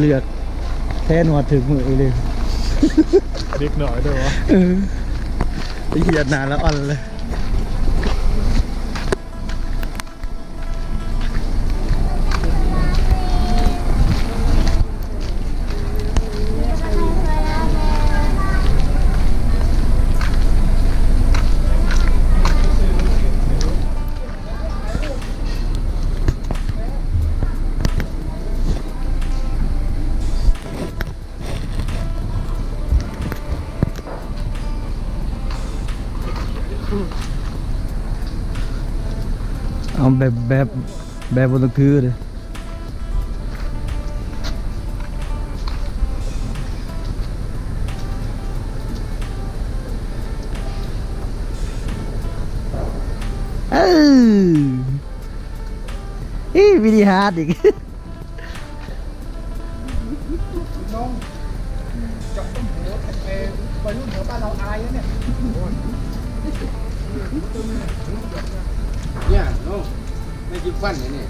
ເລືອກແທ້ ນວດຖືກມື້ອີ່ຫຼີ. ເດັກນ້ອຍເດີວະ. ເອີ ໄປຫຽດໜ້າລະອ່ອນເລີຍ. ເອົາແບບ ແບບ ແບບບໍ່ຕ້ອງຖືເດ້. ເອີ ອີ ວິທີຫາດອີກ. ນ້ອງ ເຈາະຕົ້ນໂຫ ແທ້ໆ ໄວລຸ້ນແຖວບ້ານເຮົາອາຍເດ້. ເນຍ ນ້ອງ ໄດ້ກິນຟັນເດ້ນີ້.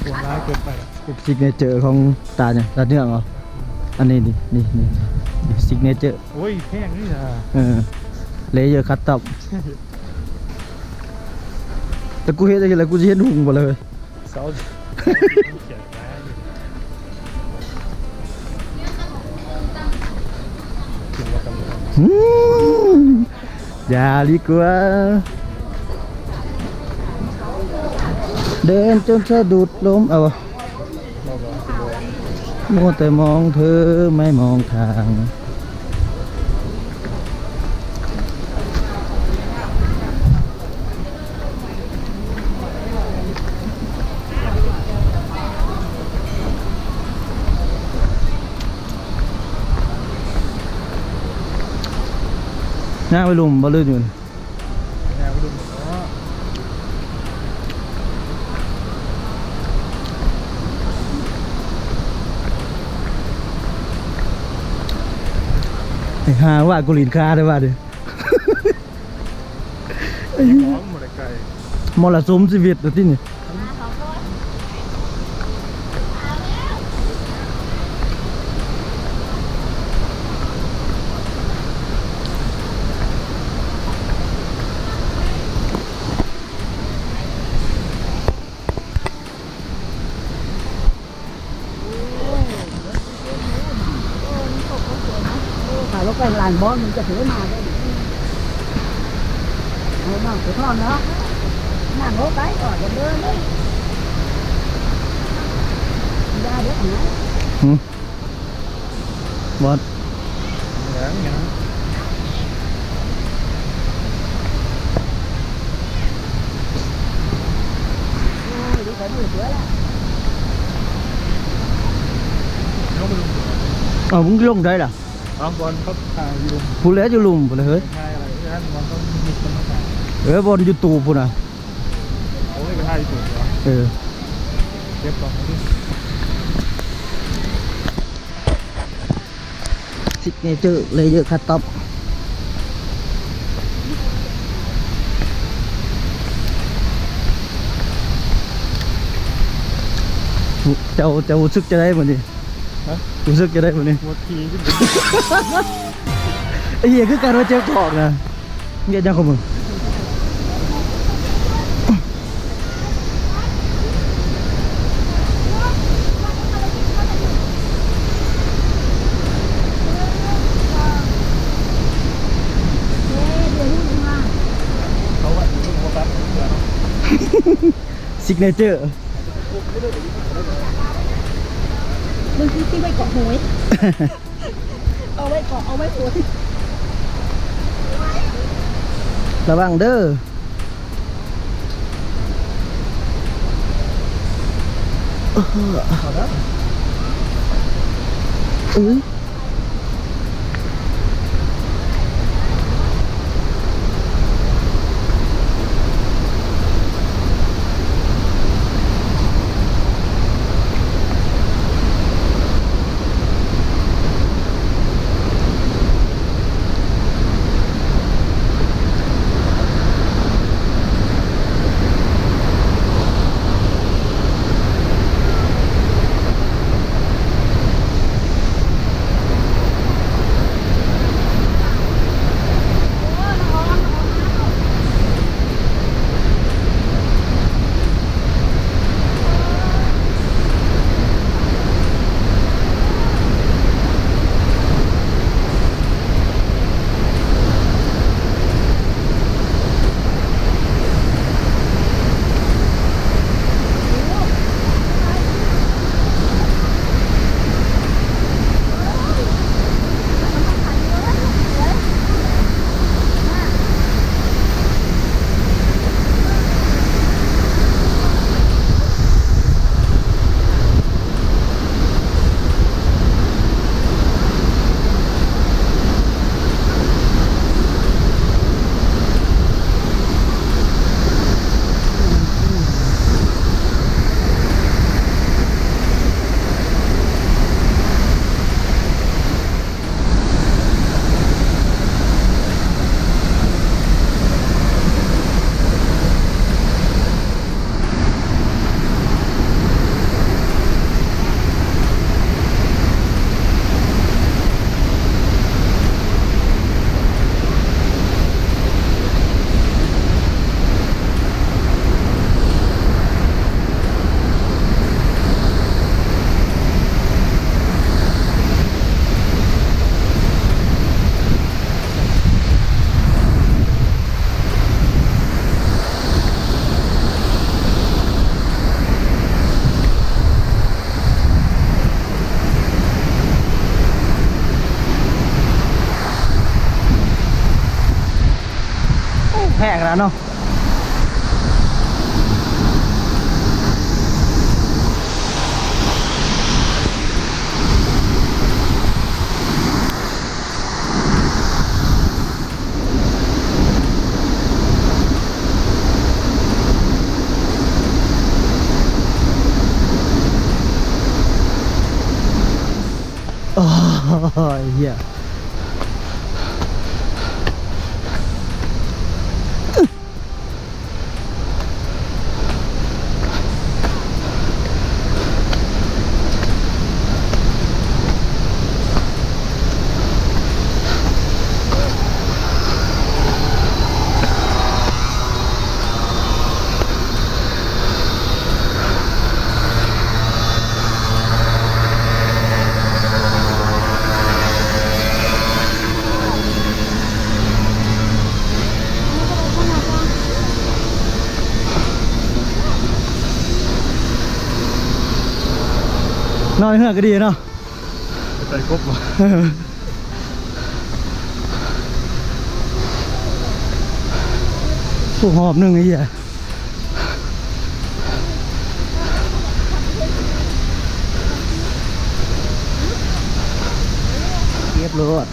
ໂຫ ຫຼາຍເກີນໄປ. ເປັນຊິກເນເຈີຂອງຕາຫຍັງ? ຕາເໜືອງເຫາະ? ອັນນີ້ນີ້ ນີ້ ນີ້ ຊິກເນເຈີ. ໂອ້ຍ ແພງນີ້ນະ. ເອີ ເລເຢີຄັດຕັອບ. ແຕ່ກູເຮັດຈັ່ງຊີ້ແລ້ວ ກູຊິເຮັດຫຸງບໍ່ລະເຮີ້ຍ? ເສົາ ອືມ ຢ່າດີກວ່າ ເດີນຈົນສະດຸດລົ້ມ. ເອົາ ມັວແຕ່ມອງເທີ ໄມ່ມອງທາງ. ຍ່າງໄປລຸ່ມບໍ່ ຫຼືຢູ່? ໄປຫາວ່າກູລີນຄາໄດ້ວ່າເດ້. ບໍ່ໄດ້ໄກ ມໍລະສົມຊີວິດວ່າຕິນີ້. ຂາລົງໄປລານບອນ ມັນຈະຖືມາໄດ້. ເອົານ້ອງໄປພ້ອມເນາະ ນັ່ງລົງໄປກ່ອນ ເດີນເລີຍ ຢ່າເດີນນະ. ຫືມ ບອດ ເອົາ ມຶງລົງໃດລະ? ເອົາ ບ່ອນເຂົາຖ່າຍຢູ່ລຸ່ມ ພຸ້ນແຫຼະ ຢູ່ລຸ່ມພຸ້ນແຫຼະເຮີ້ຍ. ເອີ ບ່ອນຢູທູບພຸ້ນນະ. ໂອ້ຍ ໄປຖ່າຍຢູ່ພຸ້ນຫວາ? ເອີ ເກັບກ່ອນ. ຊິກເນເຈີ ເລເຢີຄັດຕັອບ. ເຈົ້າ ເຈົ້າຮູ້ສຶກຈັ່ງໃດມື້ນີ້? ຮະ? ຮູ້ສຶກຈັ່ງໃດມື້ນີ້? ປວດຂີ້. ໄອ້ເຫຍ ຄືກັນວ່າເຈັບທ້ອງນະ. ເຮັດຫຍັງຂອງມຶງ? ຊິກເນເຈີ ມັນຄືຊິໄວ້ເກາະຫອຍ. ເອົາໄວ້ເກາະ ເອົາໄວ້ໂຫຍ. ລະວັງເດີ. ເອີ ເອີ. ກແລ້ວເນາະ. ໂອ້ຍ ເຮີ້ຍ. ນອນເຮືອກະດີເນາະ ໃສ່ກົບບໍ່? ໂອ້ ຮອບໜຶ່ງໄອ້ເຫຍ ເກັບໂລດ.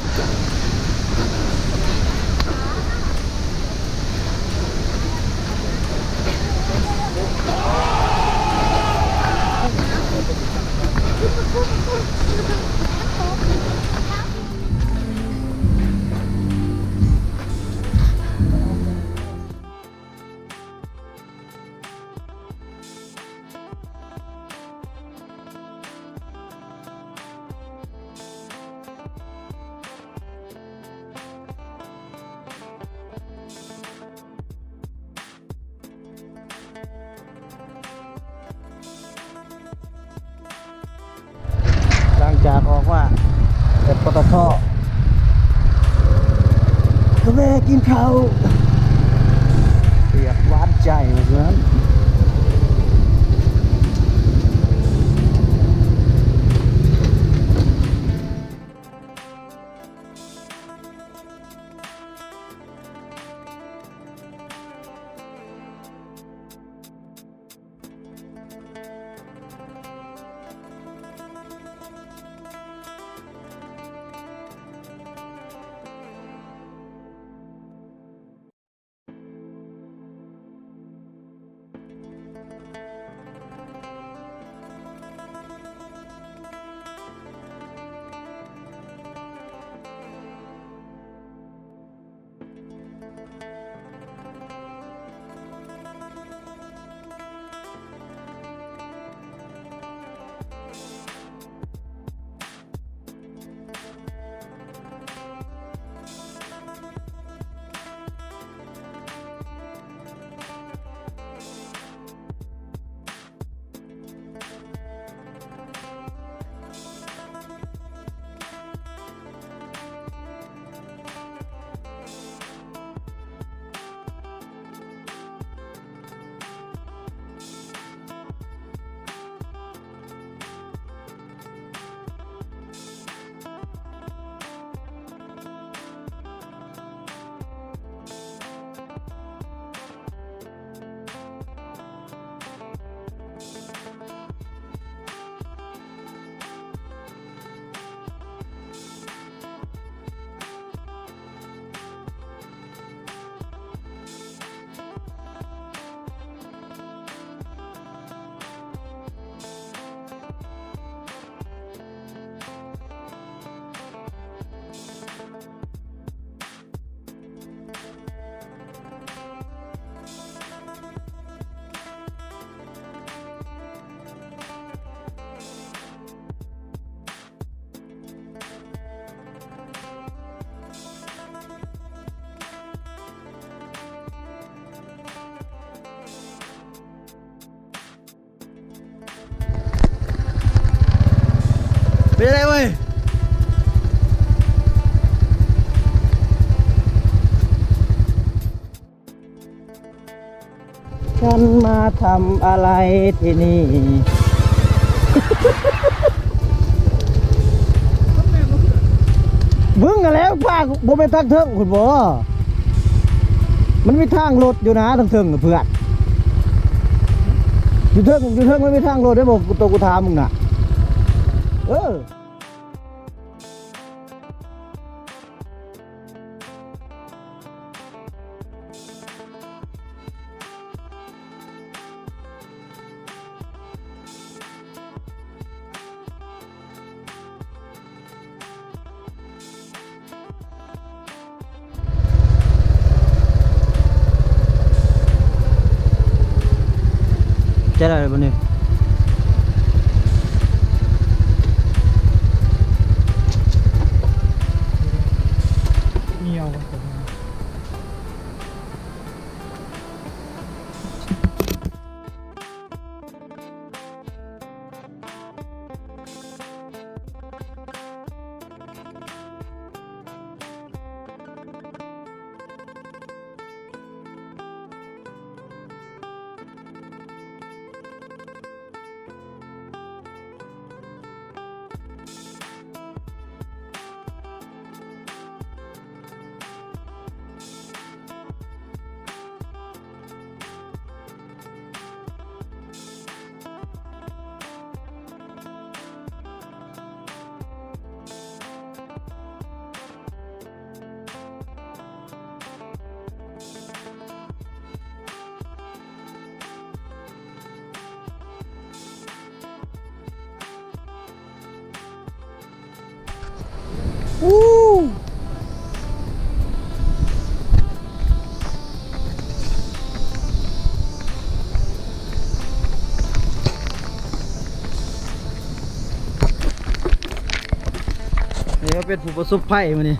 ຫຼັງຈາກອອກມາຈາກ ປຕທ ກະແວ່ກິນເຂົ້າ ປຽກຫວານໃຈວ່າຊັ້ນ. ເປັນຈັ່ງໃດເວີຍ? ທ່ານມາທຳອະໄລທີ່ນີ້? ມຶງຫັ້ນແຫຼະ ປາກບໍ່ແມ່ນທາງເທິງພຸ້ນບໍ? ມັນມີທາງລົດຢູ່ນະ ເທິງໆ ເພື່ອນ ຢູ່ເທິງ ຢູ່ເທິງມັນມີທາງລົດໄດ້ບໍ່? ໂຕກູຖາມມຶງນະ ເອີ. ຈະໄດ້ບໍ່ນີ້? ນີ້ມາເປັນຜູ້ປະສົບໄພມື້ນີ້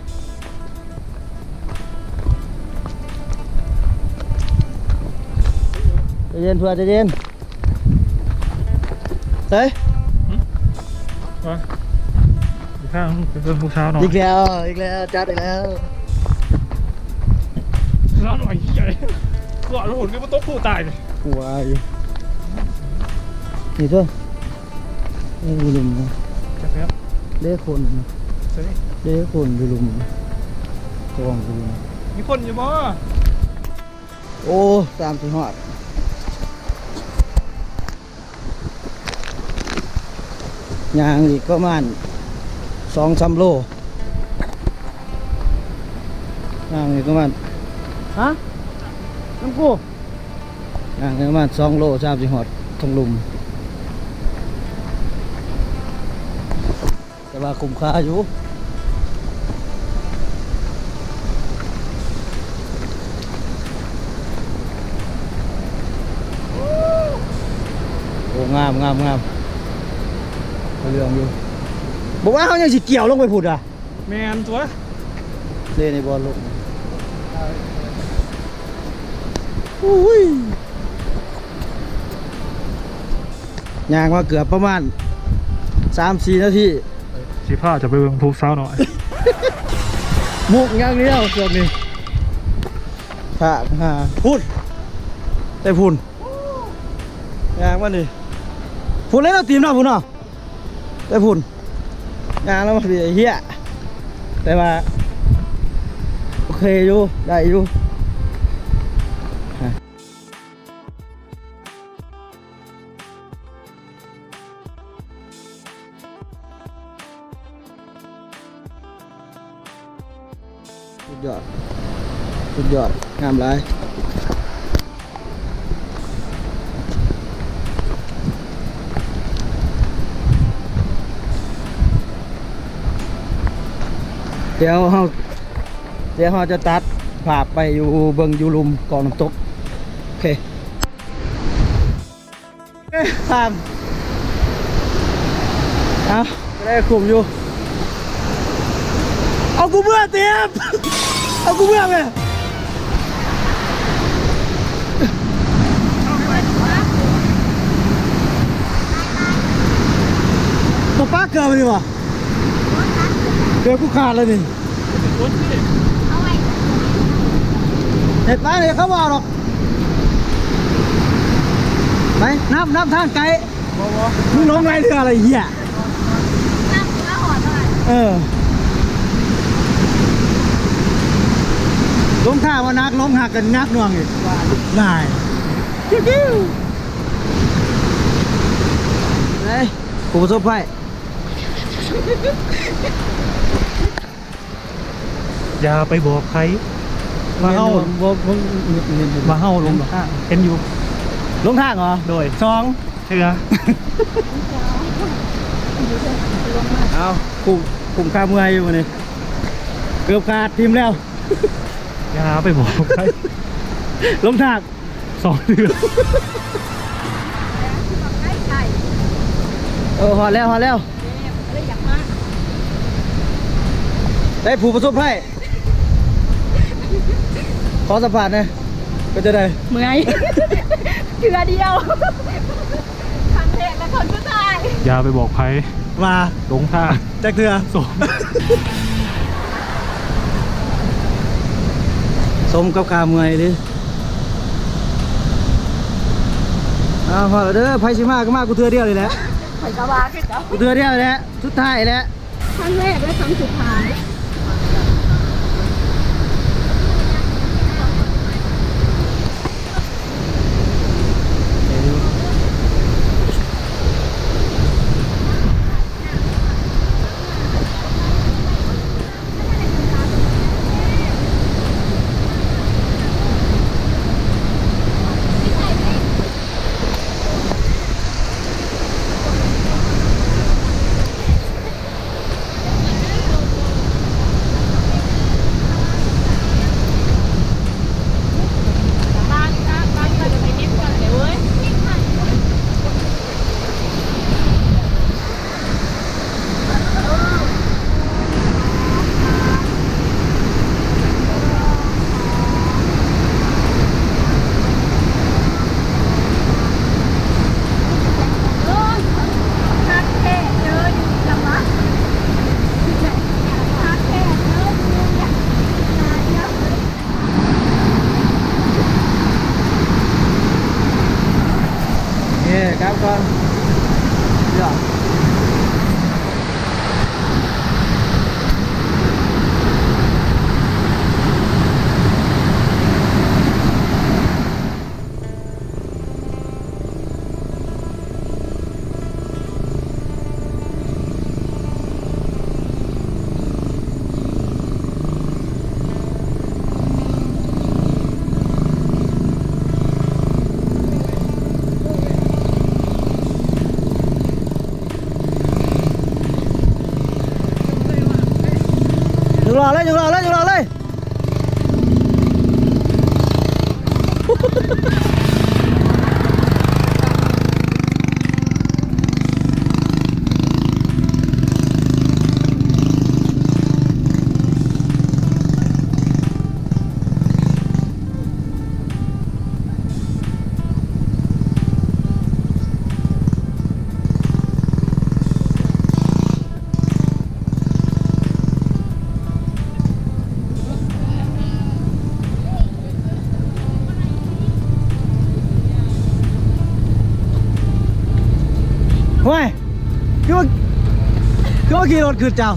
ໃຈເຢັນເພື່ອນ ໃຈເຢັນ. ເອີ ຫຶ? ວ່າ ອີກຄັ້ງເປັນຜູ້ສາວໜ້ອຍ ອີກແລ້ວ ອີກແລ້ວ ຈັດອີກແລ້ວ ສາວໜ້ອຍເຫຍ ກວດໂລດນີ້ບໍ່ຕົກຜູ້ຕາຍ ກວດຢູ່ ນີ້ເດີ ເອີ ຢູ່ລຸ່ມນະ ຈັກແລ້ວ ເດ້ຄົນນະ ໃສ ເດ້ຄົນຢູ່ລຸ່ມ ກອງຢູ່ ມີຄົນຢູ່ບໍ່? ໂອ້ ສາມຊິຮອດ ຍ່າງອີກປະມານສອງສາມໂລ ຍ່າງອີກປະມານ ຮະ? ນຳກູ ຍ່າງປະມານສອງໂລ ສາມຊິຮອດທາງລຸ່ມ. ແຕ່ວ່າຄຸ້ມຄ່າຢູ່ ໂອ້ ງາມ ງາມ ງາມ ເລື່ອງຢູ່ ບໍ່ວ່າເຮົາຍັງຊິກ່ຽວລົງໄປພຸ້ນອະ ແມ່ນຕົວະ ເລນີ້ບໍ່ລົງ ໂອ້ຍ. ຍ່າງມາເກືອບປະມານສາມສີ່ນາທີ ຊິພາເຈົ້າໄປເບິ່ງຜູ້ສາວໜ້ອຍ ມຸກຢ່າງດຽວຊ່ວງນີ້ ພາຫາພຸ້ນ ແຕ່ພຸ້ນ ຍ່າງມານີ້ ພຸ້ນເລີຍເນາະ ຕີມເນາະ ພຸ້ນເນາະ ແຕ່ພຸ້ນ ຍ່າງແລ້ວມາເຮຍ ແຕ່ວ່າໂອເຄຢູ່ ໄດ້ຢູ່. ສຸດຍອດ ສຸດຍອດ ງາມຫຼາຍ. ດຽວເຮົາ ດຽວເຮົາຈະຕັດພາບໄປຢູ່ ເບິ່ງຢູ່ລຸ່ມກອງນ້ຳຕົກ ໂອເຄ. ເອີ ຜ່ານ ເອົາ ໄດ້ຄຸ້ມຢູ່ ເອົາກູເມືອເຕັມ ເອົາກູເມືອແມ່ ບໍ່ປາເກືອບນີ້ຫວາ ເກືອບກູຂາດແລ້ວນີ້. ເຮັດໄປ ເຂົາບໍ່ເອົາດອກ ໄປ ນຳ ນຳທາງໄກ ບໍ່ ບໍ່ ມຶງລົງໄລ່ເທື່ອລະ ເຫຍ ເອີ. ລົງທ່າບໍ່ໜັກ ລົງຫາກກັນຫຍັກໜ່ວງອີກ ຫຼາຍ ເຮີ້ຍ ຜູ້ປະສົບໄພ ຢ່າໄປບອກໃຜວ່າເຮົາ ບໍ່ ບໍ່ ວ່າເຮົາລົງ ເຫັນຢູ່ ລົງທາງເຫາະ ໂດຍ ສອງ ເທື່ອ ເອົາ ຄຸ້ມ ຄຸ້ມຄ່າເມື່ອຍຢູ່ມື້ນີ້ ເກືອບຂາດ ຖິ້ມແລ້ວ ຢ່າໄປບອກໃຜ ລົງທາງ ສອງເທື່ອ ເອີ ຮອດແລ້ວ ຮອດແລ້ວ ໄດ້ຜູ້ປະສົບໄພ ຂໍສຳພາດແດ່ ເປັນຈັ່ງໃດ? ເມື່ອຍ ເທື່ອດຽວ ຄັ້ງແລກ ແລະ ຄັ້ງສຸດທ້າຍ ຢ່າໄປບອກໃຜວ່າຫຼົງທາງຈັກເທື່ອ ສອງ ສົມກັບຄ່າເມື່ອຍເດ້. ອ້າວ ຮອດແລ້ວເດີ ໃຜຊິມາກໍມາ ກູເທື່ອດຽວນີ້ແຫຼະ ຂ້ອຍກໍວ່າຄືເກົ່າ ກູເທື່ອດຽວນີ້ແຫຼະ ສຸດທ້າຍແຫຼະ. ຄັ້ງແລກ ແລະ ຄັ້ງສຸດທ້າຍ. ເອີ ກັບກ່ອນ ເອີ. ຍົກລໍ້ເລີຍ ຍົກລໍ້ເລີຍ ຍົກລໍ້ເລີຍ. ໂອ້ຍ ຄືວ່າ ຄືວ່າຂີ່ລົດຂຶ້ນເຈົ້າ.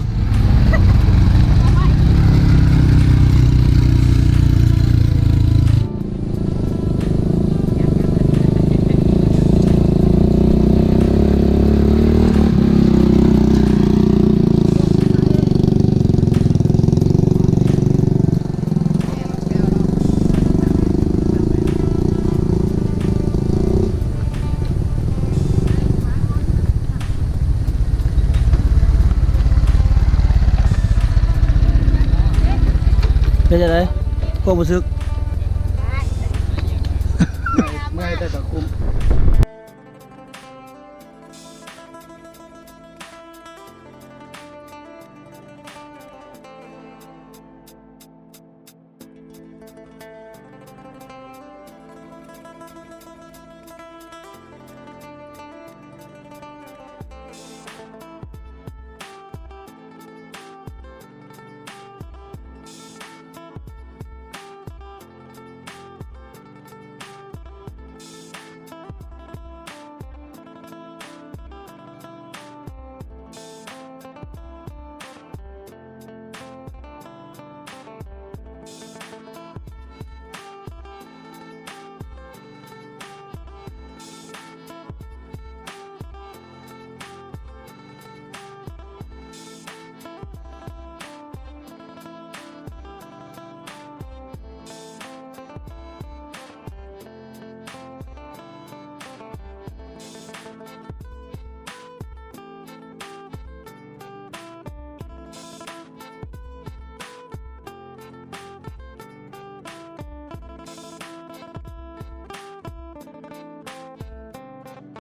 ເປັນຈັ່ງໃດ ຄວາມຮູ້ສຶກ? ເມື່ອຍ ແຕ່ກໍຄຸ້ມ.